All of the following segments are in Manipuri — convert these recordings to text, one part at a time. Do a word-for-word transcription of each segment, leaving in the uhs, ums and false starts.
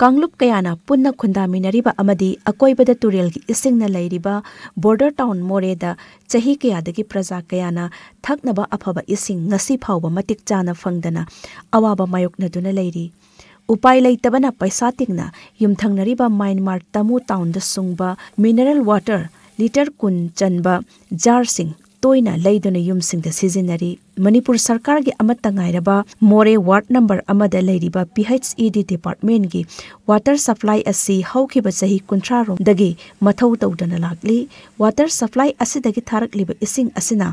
ꯀꯥꯡꯂꯨꯞ ꯀꯌꯥꯅ ꯄꯨꯟꯅ ꯈꯨꯟꯗꯥꯃꯤꯟꯅꯔꯤꯕ ꯑꯃꯗꯤ ꯑꯀꯣꯏꯕꯗ ꯇꯨꯔꯦꯜꯒꯤ ꯏꯁꯤꯡꯅ ꯂꯩꯔꯤꯕ border town ꯃꯣꯔꯦꯗ ꯆꯍꯤ ꯀꯌꯥꯗꯒꯤ ꯄ꯭ꯔꯖꯥ ꯀꯌꯥꯅ ꯊꯛꯅꯕ ꯑꯐꯕ ꯏꯁꯤꯡ ꯉꯁꯤ ꯐꯥꯎꯕ ꯃꯇꯤꯛ ꯆꯥꯅ ꯐꯪꯗꯅ ꯑꯋꯥꯕ ꯃꯥꯌꯣꯛꯅꯗꯨꯅ ꯂꯩꯔꯤ꯫ ꯎꯄꯥꯏ ꯂꯩꯇꯕꯅ ꯄꯩꯁꯥ ꯇꯤꯡꯅ ꯌꯨꯝꯊꯪꯅꯔꯤꯕ ꯃ꯭ꯌꯥꯟꯃꯥꯔ ꯇꯃꯨ townꯗ ꯁꯨꯡꯕ mineral water litre ꯀꯨꯟ ꯆꯟꯕ jarꯁꯤꯡ ꯇꯣꯏꯅ ꯂꯩꯗꯨꯅ ꯌꯨꯝꯁꯤꯡꯗ ꯁꯤꯖꯤꯟꯅꯔꯤ꯫ ꯃꯅꯤꯄꯨꯔ ꯁꯔꯀꯥꯔꯒꯤ ꯑꯃꯠꯇ ꯉꯥꯏꯔꯕ ꯃꯣꯔꯦ ward number ꯑꯃꯗ ꯂꯩꯔꯤꯕ P H E D departmentꯀꯤ water supply ꯑꯁꯤ ꯍꯧꯈꯤꯕ ꯆꯍꯤ ꯀꯨꯟꯊ꯭ꯔꯥ ꯔꯣꯝꯗꯒꯤ ꯃꯊꯧ ꯇꯧꯗꯨꯅ ꯂꯥꯛꯂꯤ꯫ Water supply ꯑꯁꯤꯗꯒꯤ ꯊꯥꯔꯛꯂꯤꯕ ꯏꯁꯤꯡ ꯑꯁꯤꯅ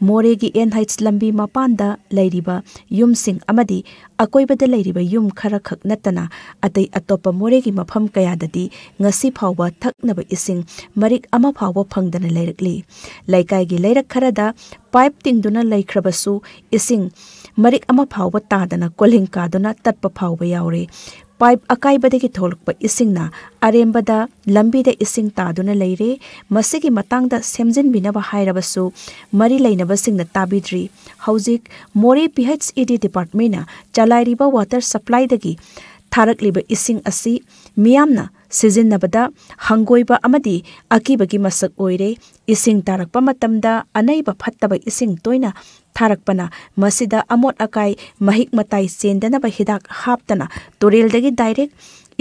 ꯃꯣꯔꯦꯒꯤ N H ꯂꯝꯕꯤ ꯃꯄꯥꯟꯗ ꯂꯩꯔꯤꯕ ꯌꯨꯝꯁꯤꯡ ꯑꯃꯗꯤ ꯑꯀꯣꯏꯕꯗ ꯂꯩꯔꯤꯕ ꯌꯨꯝ ꯈꯔꯈꯛ ꯅꯠꯇꯅ ꯑꯇꯩ ꯑꯇꯣꯞꯄ ꯃꯣꯔꯦꯒꯤ ꯃꯐꯝ ꯀꯌꯥꯗꯗꯤ ꯉꯁꯤ ꯐꯥꯎꯕ ꯊꯛꯅꯕ ꯏꯁꯤꯡ ꯃꯔꯤꯛ ꯑꯃ ꯐꯥꯎꯕ ꯐꯪꯗꯅ ꯂꯩꯔꯛꯂꯤ꯫ ꯂꯩꯀꯥꯏꯒꯤ ꯂꯩꯔꯛ ꯈꯔꯗ pipe ꯇꯤꯡꯗꯨꯅ ꯂꯩꯈ꯭ꯔꯕꯁꯨ ꯏꯁꯤꯡ ꯃꯔꯤꯛ ꯑꯃ ꯐꯥꯎꯕ ꯇꯥꯗꯅ ꯀꯣꯜꯍꯤꯡ ꯀꯥꯗꯨꯅ ꯇꯠꯄ ꯐꯥꯎꯕ ꯌꯥꯎꯔꯦ꯫ Pipe ꯑꯀꯥꯏꯕꯗꯒꯤ ꯊꯣꯛꯂꯛꯄ ꯏꯁꯤꯡꯅ ꯑꯔꯦꯝꯕꯗ ꯂꯝꯕꯤꯗ ꯏꯁꯤꯡ ꯇꯥꯗꯨꯅ ꯂꯩꯔꯦ꯫ ꯃꯁꯤꯒꯤ ꯃꯇꯥꯡꯗ ꯁꯦꯝꯖꯤꯟꯕꯤꯅꯕ ꯍꯥꯏꯔꯕꯁꯨ ꯃꯔꯤ ꯂꯩꯅꯕꯁꯤꯡꯅ ꯇꯥꯕꯤꯗ꯭ꯔꯤ꯫ ꯍꯧꯖꯤꯛ ꯃꯣꯔꯦ P H E D departmentꯅ ꯆꯂꯥꯏꯔꯤꯕ water supplyꯗꯒꯤ ꯊꯥꯔꯛꯂꯤꯕ ꯏꯁꯤꯡ ꯑꯁꯤ ꯃꯤꯌꯥꯝꯅ ꯁꯤꯖꯤꯟꯅꯕꯗ ꯍꯪꯒꯣꯏꯕ ꯑꯃꯗꯤ ꯑꯀꯤꯕꯒꯤ ꯃꯁꯛ ꯑꯣꯏꯔꯦ꯫ ꯏꯁꯤꯡ ꯇꯥꯔꯛꯄ ꯃꯇꯝꯗ ꯑꯅꯩꯕ ꯐꯠꯇꯕ ꯏꯁꯤꯡ ꯇꯣꯏꯅ ꯊꯥꯔꯛꯄꯅ ꯃꯁꯤꯗ ꯑꯃꯣꯠ ꯑꯀꯥꯏ ꯃꯍꯤꯛ ꯃꯇꯥꯏ ꯆꯦꯟꯗꯅꯕ ꯍꯤꯗꯥꯛ ꯍꯥꯞꯇꯅ ꯇꯨꯔꯦꯜꯗꯒꯤ direct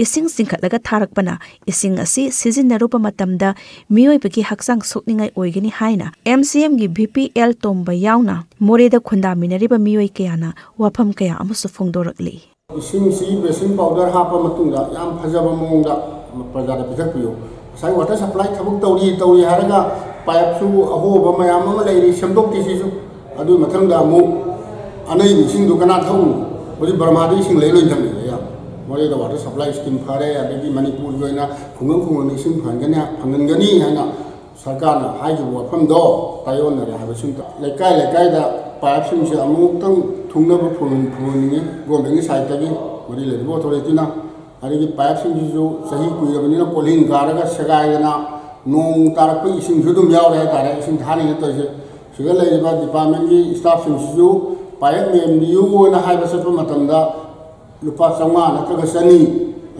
ꯏꯁꯤꯡ ꯆꯤꯡꯈꯠꯂꯒ ꯊꯥꯔꯛꯄꯅ ꯏꯁꯤꯡ ꯑꯁꯤ ꯁꯤꯖꯤꯟꯅꯔꯨꯕ ꯃꯇꯝꯗ ꯃꯤꯑꯣꯏꯕꯒꯤ ꯍꯛꯆꯥꯡ ꯁꯣꯛꯅꯤꯡꯉꯥꯏ ꯑꯣꯏꯒꯅꯤ ꯍꯥꯏꯅ M C Mꯒꯤ V P L ꯇꯣꯝꯕ ꯌꯥꯎꯅ ꯃꯣꯔꯦꯗ ꯈꯨꯟꯗꯥꯃꯤꯟꯅꯔꯤꯕ ꯃꯤꯑꯣꯏ ꯀꯌꯥꯅ ꯋꯥꯐꯝ ꯀꯌꯥ ꯑꯃꯁꯨ ꯐꯣꯡꯗꯣꯔꯛꯂꯤ꯫ ꯏꯁꯤꯡꯁꯤ basin powder ꯍꯥꯞꯄ ꯃꯇꯨꯡꯗ ꯌꯥꯝ ꯐꯖꯕ ꯃꯑꯣꯡꯗ ꯄ꯭ꯔꯖꯥꯗ ꯄꯤꯊꯛꯄꯤꯌꯨ꯫ ꯉꯁꯥꯏ water supply ꯊꯕꯛ ꯇꯧꯔꯤ ꯇꯧꯔꯤ ꯍꯥꯏꯔꯒ pipeꯁꯨ ꯑꯍꯣꯕ ꯃꯌꯥꯝ ꯑꯃ ꯂꯩꯔꯤ, ꯁꯦꯝꯗꯣꯛꯇꯦ ꯁꯤꯁꯨ꯫ ꯑꯗꯨꯒꯤ ꯃꯊꯪꯗ ꯑꯃꯨꯛ ꯑꯅꯩꯕ ꯏꯁꯤꯡꯗꯣ ꯀꯅꯥ ꯊꯛꯎꯅꯣ? ꯍꯧꯖꯤꯛ ꯕꯔꯃꯥꯗ ꯏꯁꯤꯡ ꯂꯩ ꯂꯣꯏ ꯊꯝꯃꯤ ꯑꯌꯥꯝꯕ꯫ ꯃꯣꯔꯦꯗ water supply scheme ꯐꯔꯦ, ꯑꯗꯒꯤ ꯃꯅꯤꯄꯨꯔꯒꯤ ꯑꯣꯏꯅ ꯈꯨꯡꯒꯪ ꯈꯨꯡꯒꯪꯗ ꯏꯁꯤꯡ ꯐꯪꯍꯟꯒꯅꯤ, ꯐꯪꯍꯟꯒꯅꯤ ꯍꯥꯏꯅ ꯁꯔꯀꯥꯔꯅ ꯍꯥꯏꯈꯤꯕ ꯋꯥꯐꯝꯗꯣ ꯇꯥꯏꯑꯣꯟꯅꯔꯦ ꯍꯥꯏꯕꯁꯤꯃꯇ꯫ ꯂꯩꯀꯥꯏ ꯂꯩꯀꯥꯏꯗ pipeꯁꯤꯡꯁꯦ ꯑꯃꯨꯛꯇꯪ ꯊꯨꯡꯅꯕ ꯐꯨꯍꯟ-, ꯐꯨꯍꯟꯅꯤꯡꯉꯤ governmentꯀꯤ sideꯇꯒꯤ, ꯃꯔꯤ ꯂꯩꯅꯕ authorityꯅ꯫ ꯑꯗꯒꯤ pipeꯁꯤꯡꯁꯤꯁꯨ ꯆꯍꯤ ꯀꯨꯏꯔꯕꯅꯤꯅ ꯀꯣꯜꯍꯤꯡ ꯀꯥꯔꯒ ꯁꯦꯒꯥꯏꯗꯅ ꯅꯣꯡ ꯇꯥꯔꯛꯄ ꯏꯁꯤꯡꯁꯨ ꯑꯗꯨꯝ ꯌꯥꯎꯔꯦ ꯍꯥꯏꯇꯥꯔꯦ, ꯏꯁꯤꯡ ꯊꯥꯅꯤꯅ ꯇꯧꯔꯤꯁꯦ꯫ ꯁꯤꯗ ꯂꯩꯔꯤꯕ departmentꯀꯤ staffꯁꯤꯡꯁꯤꯁꯨ pipe ꯃꯦꯟꯕꯤꯌꯨꯅ ꯍꯥꯏꯕ ꯆꯠꯄ ꯃꯇꯝꯗ ꯂꯨꯄꯥ ꯆꯥꯝꯃꯉꯥ ꯅꯠꯇ꯭ꯔꯒ ꯆꯅꯤ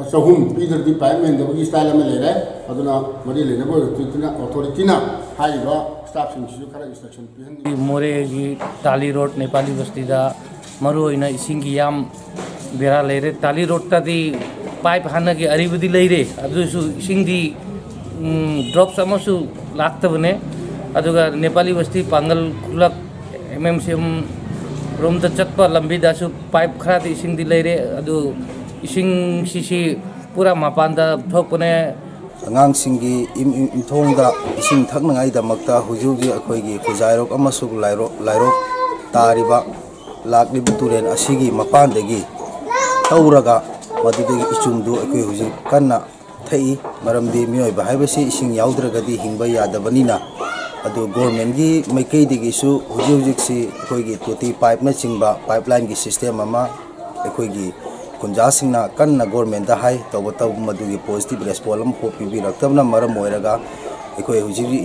ꯆꯍꯨꯝ ꯄꯤꯗ꯭ꯔꯗꯤ ꯄꯥꯏꯞ ꯃꯦꯟꯗꯕꯒꯤ ꯁ꯭ꯇꯥꯏꯜ ꯑꯃ ꯂꯩꯔꯦ꯫ ꯑꯗꯨꯅ ꯃꯔꯤ ꯂꯩꯅꯕ ꯑꯣꯊꯣꯔꯤꯇꯤꯅ, ꯑꯣꯊꯣꯔꯤꯇꯤꯅ ꯍꯥꯏꯔꯤꯕ ꯁ꯭ꯇꯥꯐꯁꯤꯡꯁꯤꯁꯨ ꯈꯔ ꯏꯟꯁꯇ꯭ꯔꯛꯁꯟ ꯄꯤꯍꯟꯅꯤꯡꯏ꯫ ꯃꯣꯔꯦꯒꯤ ꯇꯥꯂꯤ ꯔꯣꯗ ꯅꯦꯄꯥꯂꯤ ꯕꯁꯇꯤꯗ ꯃꯔꯨꯑꯣꯏꯅ ꯏꯁꯤꯡꯒꯤ ꯌꯥꯝ ꯕꯦꯔꯥ ꯂꯩꯔꯦ꯫ ꯇꯥꯂꯤ ꯔꯣꯗꯇꯗꯤ ꯄꯥꯏꯞ ꯍꯥꯟꯅꯒꯤ ꯑꯔꯤꯕꯗꯤ ꯂꯩꯔꯦ, ꯑꯗꯨꯁꯨ ꯏꯁꯤꯡꯗꯤ, ꯎꯝ, ꯗ꯭ꯔꯣꯞꯁ ꯑꯃꯁꯨ ꯂꯥꯛꯇꯕꯅꯦ꯫ ꯑꯗꯨꯒ ꯅꯦꯄꯥꯂꯤ ꯕꯁꯇꯤ ꯄꯥꯡꯒꯜ ꯈꯨꯂꯛ ꯑꯦꯝ ꯑꯦꯝ ꯁꯤ ꯑꯦꯝ ꯔꯣꯝꯗ ꯆꯠꯄ ꯂꯝꯕꯤꯗꯁꯨ ꯄꯥꯏꯞ ꯈꯔꯗꯤ ꯏꯁꯤꯡꯗꯤ ꯂꯩꯔꯦ꯫ ꯑꯗꯨ ꯏꯁꯤꯡꯁꯤꯁꯤ ꯄꯨꯔꯥ ꯃꯄꯥꯟꯗ ꯊꯣꯛꯄꯅꯦ꯫ ꯑꯉꯥꯡꯁꯤꯡꯒꯤ ꯏꯝ-, ꯏꯝ-, ꯏꯝꯊꯣꯡꯗ ꯏꯁꯤꯡ ꯊꯛꯅꯉꯥꯏꯗꯃꯛꯇ ꯍꯧꯖꯤꯛ ꯍꯧꯖꯤꯛ ꯑꯩꯈꯣꯏꯒꯤ ꯈꯨꯖꯥꯏꯔꯣꯛ ꯑꯃꯁꯨꯡ ꯂꯥꯏꯔꯣꯛ, ꯂꯥꯏꯔꯣꯛ ꯇꯥꯔꯤꯕ, ꯂꯥꯛꯂꯤꯕ ꯇꯨꯔꯦꯜ ꯑꯁꯤꯒꯤ ꯃꯄꯥꯟꯗꯒꯤ ꯇꯧꯔꯒ ꯃꯗꯨꯗꯒꯤ ꯏꯆꯨꯝꯗꯨ ꯑꯩꯈꯣꯏ ꯍꯧꯖꯤꯛ ꯀꯟꯅ ꯊꯛꯏ꯫ ꯃꯔꯝꯗꯤ ꯃꯤꯑꯣꯏꯕ ꯍꯥꯏꯕꯁꯤ ꯏꯁꯤꯡ ꯌꯥꯎꯗ꯭ꯔꯒꯗꯤ ꯍꯤꯡꯕ ꯌꯥꯗꯕꯅꯤꯅ꯫ ꯑꯗꯨ ꯒꯣꯔꯃꯦꯟꯒꯤ ꯃꯥꯏꯀꯩꯗꯒꯤꯁꯨ ꯍꯧꯖꯤꯛ ꯍꯧꯖꯤꯛꯁꯤ ꯑꯩꯈꯣꯏꯒꯤ ꯇꯣꯇꯤ ꯄꯥꯏꯞꯅꯆꯤꯡꯕ, ꯄꯥꯏꯞꯂꯥꯏꯟꯒꯤ ꯁꯤꯁꯇꯦꯝ ꯑꯃ ꯑꯩꯈꯣꯏꯒꯤ ꯈꯨꯟꯖꯥꯁꯤꯡꯅ ꯀꯟꯅ ꯒꯣꯔꯃꯦꯟꯗ ꯍꯥꯏ, ꯇꯧꯕꯇꯕꯨ ꯃꯗꯨꯒꯤ ꯄꯣꯖꯤꯇꯤꯚ ꯔꯦꯁꯄꯣꯟ ꯑꯃꯐꯥꯎ ꯄꯤꯕꯤꯔꯛꯇꯕꯅ ꯃꯔꯝ ꯑꯣꯏꯔꯒ ꯑꯩꯈꯣꯏ ꯍꯧꯖꯤꯛ ꯍꯧꯖꯤꯛ